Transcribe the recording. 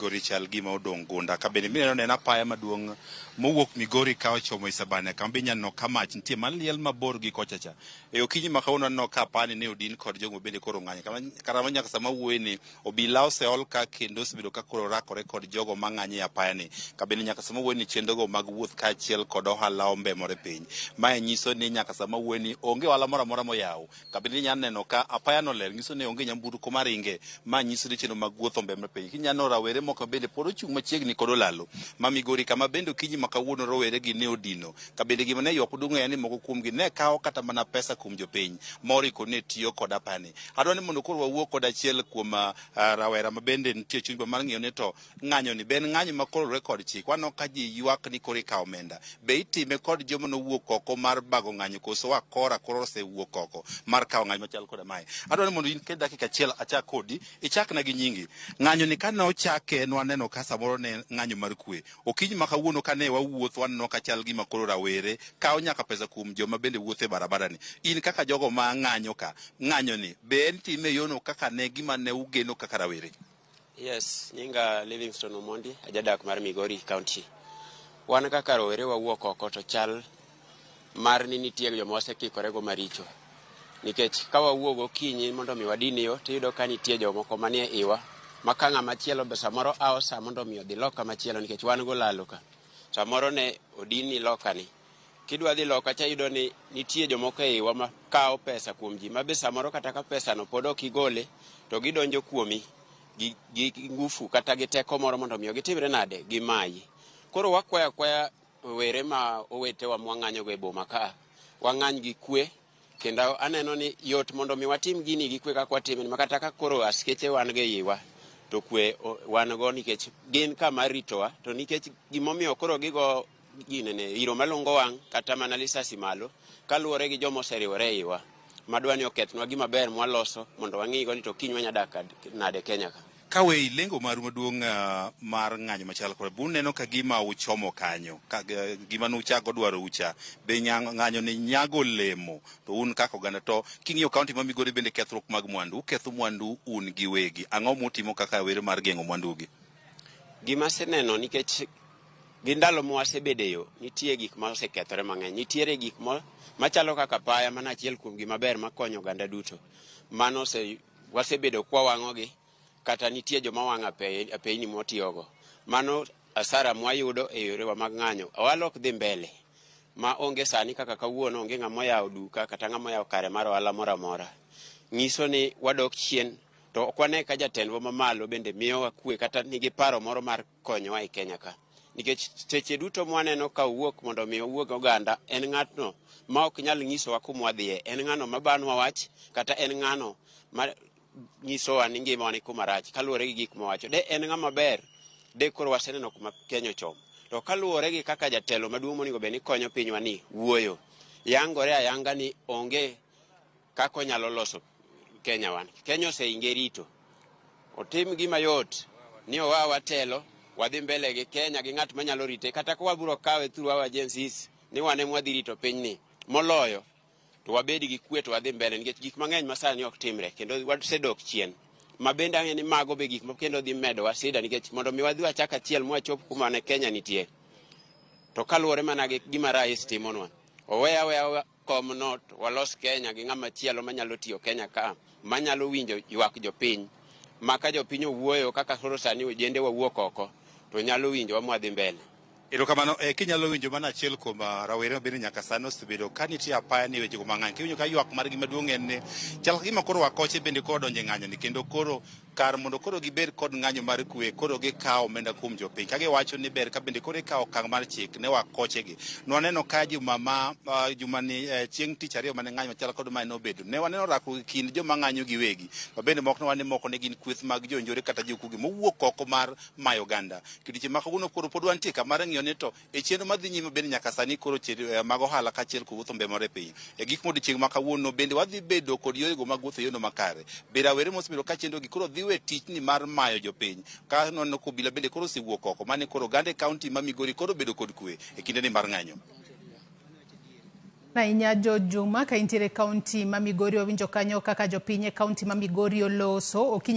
Migori chal gima odong' gunda. Ka bende mineno neno apaya maduong' mowuok Migori ka ochomo Isebania kama be inyalo neno ka mach nitie maliel mabor gi kocha cha. E okinyi ma kawuono aneno ka apaya ni ne odin kod jogo bende koro ng'anyo. Kata nyaka sama wuoye ni obila oseol ka kendo osebedo ka koro rakore kod jogo mang'anyo e apaya ni. Ka bende nyaka sama wuoye ni chenrogo mag wuoth kaachiel kod ohala ombemore piny. Mae nyiso ni nyaka sama wuoye ni onge ohala moro amora moyaw. Ka bende inyalo neno ka apaya no ler nyiso ni onge nyamburko maringe. Ma nyiso ni chenro mag wuoth ombemore piny. Kinyalo neno rawere moko bende pod ochung' machiegni kod olalo ma Migori kama bende okinyi ma kawuono rowere gi ne odino. Ka bende gima ne ywak maduong' en ni moko kuomgi ne kawo kata mana pesa kuom jopiny moriko ne tiyo kod apaya ni. Adwa ni mondo koro wawuo kod achiel kuom rawera ma bende nitie chuny mar ng'iyo ni to ng'anyo ni be en ng'anyo ma koro luwore kod chik. Waneno ka ji ywak ni koro ikawo omenda. Be itime kod joma nowuok oko mar bago ng'anyo koso wakora koro osewuok oko mar kawo ng'anyo machal koda mae. Adwa ni mondo in ked dakika achiel achak kodi, ichakna gi nyingi. Ng'anyo ni kane ochake nwaneno ka samoro ne ng'anyo mar kwe. Okinyi ma kawuono kane wawuotho waneno ka chal gima koro rawere kawo nyaka pesa kuom joma bende wuotho e barabara ni. In kaka jogo ma ng'anyo ka, ng'anyo ni be en time e yono kaka ne gima ne ugeno kaka rawere? Yes, nyinga Livingstone Omondi, ajadak mar Migori County. Wan kaka rowere wawuok oko to chal mar ni nitie joma wasekikore go maricho. Nikech ka wawuok gokinyi mondo mi wadin yo, tiyudo ka nitie jomoko manie iwa ma ka ng'ama chielo be samoro awo sa mondo mi odhi loka machielo nikech wan golalo ka. Samoro ne odinni loka ni. Kidwa dhi loka cha iyudo ni nitie jomoko e iwa ma kawo pesa kuom ji ma be samoro kata ka pesa no pod ok igole to gidonjo kuomi gi ngufu kata gi teko moro mondo mi gitimre nade gimayi. Koro wakwayo akwaya rowere ma owetewa mwang'anyogo e boma ka, wang'any gi kwe kendo aneno ni yot mondo mi watim gini gi kwe kaka watime ma kata ka koro askeche wan go e iwa to kwe wan go nikech gin kama ritowa to nikech gimomiyo koro gigo ginene iro malungo wang' kata mana lisasi malo kaluwore gi joma oseriwore e iwa madwa ni okethnwa gima ber mwaloso mondo wang'igo ni to kiny wanya dak nade Kenya ka. Ka we lengo maru maduong' mar ng'anyo machal kod buneno ka gima uchomo kanyo ka gima nuchako dwaro ucha be ng'anyo ni nyago olemo to un kaka oganda to king'iyo kaunti ma Migori bende kethruok mag mwandu uketho mwandu un giwegi ang'o mutimo kaka were mar geng'o mwandu gi? Gima aseneno nikech gi ndalo mwasebede yo nitie gik ma osekethore mang'eny nitiere gik machalo kaka paya mana achiel kuom gima ber makonyo oganda duto mano wasebedo kwawang'ogi kata nitie joma wang'o apeyni mwatiyogo mano asara mwayudo e yorewa mag ng'anyo ohala ok dhi mbele ma onge sani kaka kawuono onge ng'ama oyawo duka kata ng'ama oyawo kare mar ohala moro amora nyiso ni wadok chien to ok wane ka jatendwa mamalo bende miyowa kwe kata nigi paro moro mar konyowa e Kenya ka nikech seche duto mwaneno ka owuok mondo mi owuog oganda en ng'atno ma ok nyal nyisowa kuma wadhiye en ng'ano mabanwa wach kata en ng'ano ma nyisowa ni ngimawa ni kuma rach kaluwore gi gik mowacho de en ng'ama ber de koro waseneno kuma Kenya ochomo to kaluwore gi kaka jatelo maduong' monego bed ni konyo pinywa ni wuoyo yangore ayanga ni onge kaka onyalo loso Kenya wan Kenya oseinge rito otim gima yot ni owa watelo wadhi mbele gi Kenya gi ng'at manyalo rite kata ka wabiro kawe through our agencies ni wan ema wadhi rito pinyni moloyo to wabed gi kwe to wadhi mbele nikech gik mang'eny ma sani ok timre kendo wasedok chien ma bende ang'e ni mago be gik ma kendo dhi medowa sida nikech mondo mi wadhi wachak achiel mwachop kuma ne Kenya nitie to kaluwore mana gi gima rais timonwa oweya aweya komno to walos Kenya gi ng'ama chielo manyalo tiyo Kenya ka manyalo winjo ywak jopiny ma ka jopiny owuoyo kaka koro sani ojende wawuok oko to nyalo winjowa mwadhi mbele. Erokamano. Kinyalo winjo mana achiel kuom rawere ma bende nyaka sani osebedo ka nitie apaya ni wechego mang'any. Kiwinjo ka ywak margi maduong' en ni chal ka gima koro wakoche bende koro donjo e ng'anyo ni kendo koro kar mondo koro gibed kod ng'anyo mar kwe koro gikawo omenda kuom jopiny ka giwacho ni ber ka bende koro ikawo okang' mar chik ne wakoche gi. Nwaneno ka juma ma juma ni chieng' tich ariyo mane ng'anyo machal kod mae nobedo. Ne waneno rakruok e kind joma ng'anyo giwegi. Ma bende moko ne moko ne gin kweth mag jonjore kata jokuoge mowuok oko mar mayo oganda. Kidiche ma kawuono koro pod wantie ka mar ng'iyo ni to e chenro madhi nyime bende nyaka sani koro mag ohala kaachiel kod wuotho mbemore piny. E gik modiochieng' ma kawuono bende wadhi bedo kod yorego mag wuotho e yono makare. Be rawere mosebedo ka chenro gi koro dhi we tichni mar mayo jopiny. Ka nwaneno ka obila bende koro osewuok oko mane koro oganda e kaunti ma Migori koro bedo kod kwe e kinde ni mar ng'anyo. Ahinya George Juma ka intiere e kaunti ma Migori wawinjo kanyo kaka jopiny e kaunti ma Migori oloso okinyi.